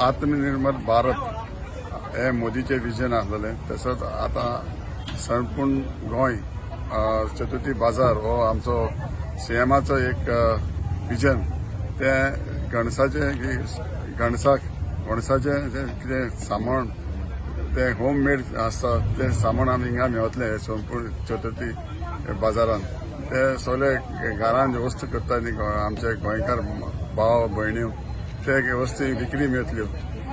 आत्मनिर्भर भारत हे मोदीचें विजन आसलेलें. तसोच आतां संपूर्ण गोंय चतुर्थी बाजार हो आमचो सीएमाचो एक विजन. तें गणसाचें की गणसाक गणसाचें जें कितें सामान तें होम मेड आसता, तें सामान आमी हिंगा मेवतलें. संपूर्ण चतुर्थी बाजारान ते सगळे घरान वस्तू करता न्ही आमचे गोंयकार भाव भयण्यो, ते वस्तू विक्री मेळटल्यो,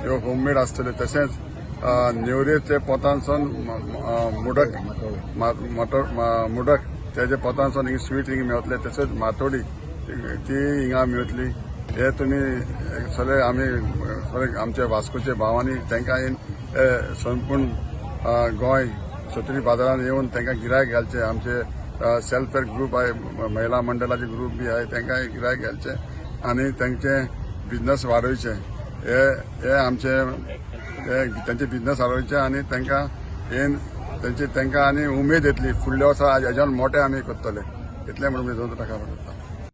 ह्यो होममेड आसतल्यो. तशेंच नेवरेचे पोतांसून मुडक मोटर मुडक तेजे पोतांसून हिंगा स्वीट हिंगा मेवतले. तशेंच मातोडी ती हिंगा मेवतली. हे तुमी सगळे आमी सगळे आमचे वास्कोचे भावांनी तांकां संपूर्ण गोंय चतुर्थी बाजारान येवन तांकां गिरायक घालचें. आमचे सेल्फ हेल्प ग्रुप आहे, महिला मंडळाचे ग्रुप बी आहे, तांकां गिरायक घालचें आनी तांचे बिझनस वाडोवचे. हे हे आमचे हे तांचे बिझनस वाडोवचे आनी तांकां हे तांची तांकां आनी उमेद येतली. फुडल्या वर्सा हेज्यान मोठे आमी करतले, इतलें म्हणून दोन टाका करता.